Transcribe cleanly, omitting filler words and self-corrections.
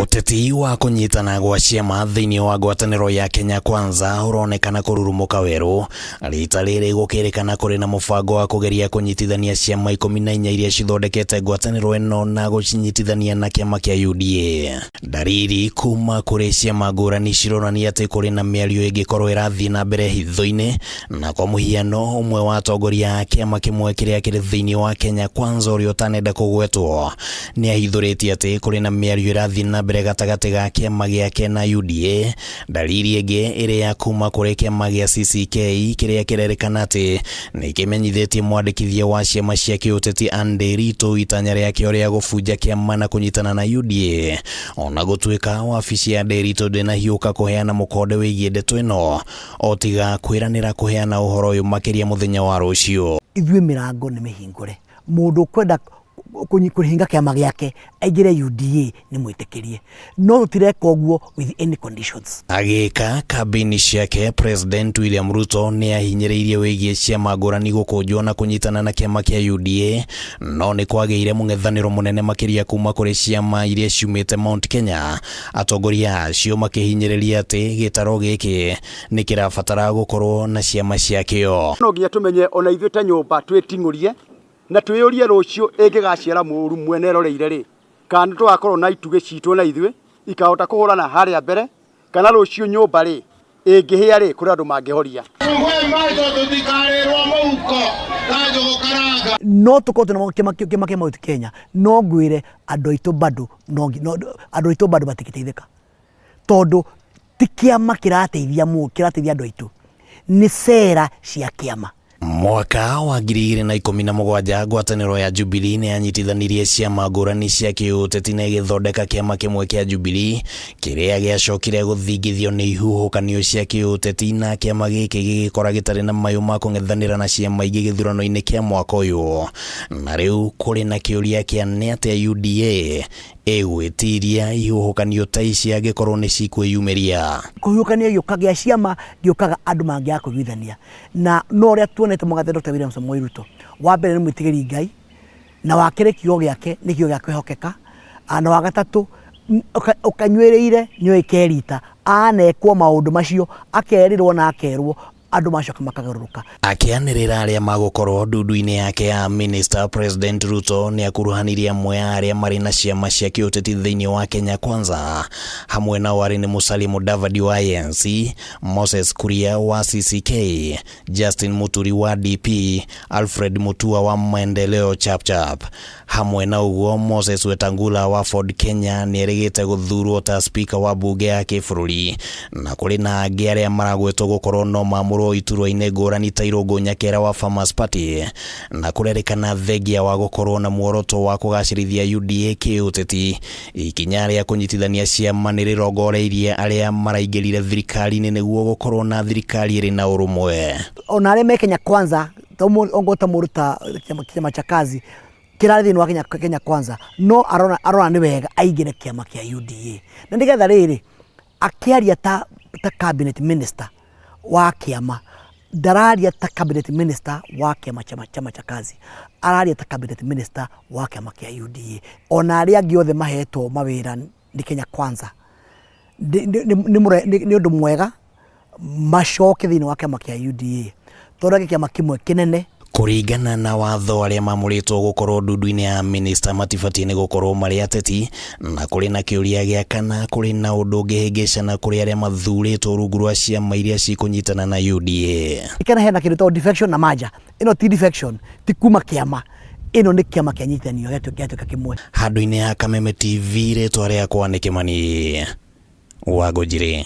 Ũteti wa kũnyitana gwa ciama thĩinĩ wa ngwatanĩro ya Kenya Kwanza ũronekana kũrurumũka werũ, rita rĩrĩ gũkĩrĩkana kũrĩ na mũbango wa kũgeria kũnyitithania ciama 14 iria cithondekete ngwatanĩro ĩno na gũcinyitithania na kĩama kĩa UDA. Ndariri kuma kũrĩ ciama ngũrani cironania atĩ kũrĩ na mĩario ĩngĩkorwo ĩrathiĩ na mbere hitho-inĩ, na kwa mũhiano ũmwe wa atongoria a kĩama kĩmwe kĩrĩa kĩrĩ thĩinĩ wa Kenya Kwanza ũrĩa ũtanenda kũgwetwo nĩ ahithũrĩtie atĩ kũrĩ na mĩario ĩrathiĩ na mbere gatagatĩ ga kĩama gĩake na UDA. Ndariri ĩngĩ ĩrĩ ya kuma kũrĩ kĩama gĩa CCK kĩrĩa kĩrerĩkana atĩ nĩ kĩmenyithĩtie mwandĩkithia wa ciama cia kĩũteti Anne Ndiritu itanya rĩakĩo rĩa gũbunja kĩama na kũnyitana na UDA. Ona gũtuĩka wabici ya Ndiritu ndĩnahiũka kũheana mũkonde wĩgiĩ ndeto ĩno, o tiga kwĩranĩra kũheana ũhoro ũyũ makĩria mũthenya wa rũciũ. Ithuĩ mĩrango nĩ mĩhingũre, mũndũ ũkwenda kũhinga kĩama gĩake aingĩre UDA nĩ mwĩtĩkĩrie, no tũtireka ũguo with any conditions. Agĩka kambĩini ciake, President William Ruto nĩ ahinyĩrĩirie wĩgiĩ ciama ngũrani gũkũnjwo na kũnyitana na kĩama kĩa UDA, no nĩ kwagĩire mũng'ethanĩro mũnene makĩria kuma kũrĩ ciama iria ciumĩte Mount Kenya, atongoria acio makĩhinyĩrĩria atĩ gĩtaro gĩkĩ nĩ kĩrabatara gũkorwo na ciama ciakĩo. No nginya tũmenye ona ithuĩ ta nyũmba twĩting'ũrie na twĩyũrie rũciũ ĩngĩgaciara mũru mwene eroreire rĩ, kana nĩ tũgakorwo na itugĩ citũ na ithuĩ ikahota kũhũrana harĩa mbere, kana rũciũ nyũmba rĩ ĩngĩhĩa rĩ kũrĩ andũ mangĩhoria. Tũtikarĩrwo mũhuko ta njũgũ karanga. No tũkorwo twĩna kĩama kĩama kĩa Mount Kenya, no ngwĩre andũ aitũ bado no no andũ aitũ bado matingĩteithĩka, tondũ ti kĩama kĩrateithia mũ kĩrateithia andũ aitũ, nĩ cera cia kĩama. Mwaka wa 2017 ngwatanĩro ya Jubilee nĩ yanyitithanirie ciama ngũrani cia kĩũteti na ĩgĩthondeka kĩama kĩmwe kĩa Jubilee kĩrĩa gĩacokire gũthingithio nĩ ihuhũkanio cia kĩũteti na kĩama gĩkĩ gĩgĩkora gĩtarĩ na mayũ ma kũng'ethanĩra na ciama ingĩ gĩthurano-inĩ kĩa mwaka ũyũ. Na rĩu kũrĩ na kĩũria kĩa nĩ atĩa UDA ĩgwĩtiria ihuhũkanio ta ici angĩkorwo nĩ cikwĩyumĩria. Kũhuhũkanio gĩũka gĩa ciama gĩũkaga andũ mangĩaga kũiguithania, na no ũrĩa tuonete mũgathe Dr. William Samoei Ruto, wa mbere nĩ mwĩtigĩri Ngai, na wa kerĩ kiugo gĩake nĩ kiugo gĩa kwĩhokeka, na wa gatatũ ũkanyuĩrĩire nĩ ũĩ kerita, anekwo maũndũ macio akerĩrwo na akerwo andũ macoka makagarũrũka. Akĩanĩrĩra arĩa magũkorwo ndundu-inĩ yake ya Minister, President Ruto nĩ akuruhanirie amwe a arĩa marĩ na ciama cia kĩũteti thĩinĩ wa Kenya Kwanza, hamwe nao arĩ nĩ Musalia Mudavadi wa ANC, Moses Kuria wa CCK, Justin Muturi wa DP, Alfred Mutua wa Maendeleo Chapchap. Hamwe na ũguo, Moses Wetangula wa Ford Kenya nĩ erĩgĩte gũthurwo ta spika wa mbunge ya kĩbũrũri, na kũrĩ na angĩ arĩa maragwetwo gũkorwo no maamũrwo iturwa-inĩ ngũrani ta Irũngũ Nyakera wa Farmers Party, na kũrerĩkana thengia wa gũkorwo na muoroto wa kũgacĩrithia UDA kĩũteti, ikinya rĩa kũnyitithania ciama nĩ rĩrongoreirie arĩa maraingĩrire thirikari-inĩ nĩguo gũkorwo na thirikari ĩrĩ na ũrũmwe. Ona arĩa me Kenya Kwanza, ongorwo ta mũndũ ta kĩama cha kazi kĩrarĩ thĩinĩ wa Kenya, Kenya Kwanza, no arona, arona nĩ wega aingĩre kĩama kĩa UDA, na nĩgetha rĩrĩ akĩaria ta, ta cabinet minister wa kĩama, ndararia ta cabinet minister wa kĩama chama, chama cha kazi, araria ta cabinet minister wa kĩama kĩa UDA. Ona arĩa angĩ othe mahetwo mawĩra nĩ Kenya Kwanza, nĩ ũndũ mwega macoke thĩinĩ wa kĩama kĩa UDA, tondũ kĩama kĩmwe kĩnene. Kũringana na watho, arĩa mamũrĩtwo gũkorwo ndundu-inĩ ya minista matibatiĩ nĩ gũkorwo marĩ ateti, na kũrĩ na kĩũria gĩa kana kũrĩ na ũndũ ũngĩhĩngĩcana kũrĩ arĩa mathurĩtwo rungu rwa ciama iria cikũnyitana na UDA. Kana hena kĩndũ gĩtagwo defection na merger. Ĩno ti defection, ti kuma kĩama, ĩno nĩ kĩama kĩanyitithanio gĩatuĩka kĩmwe. Handũ-inĩ ha Kameme TV, rĩtwa rĩakwa nĩ Kĩmani Wangũnjiri.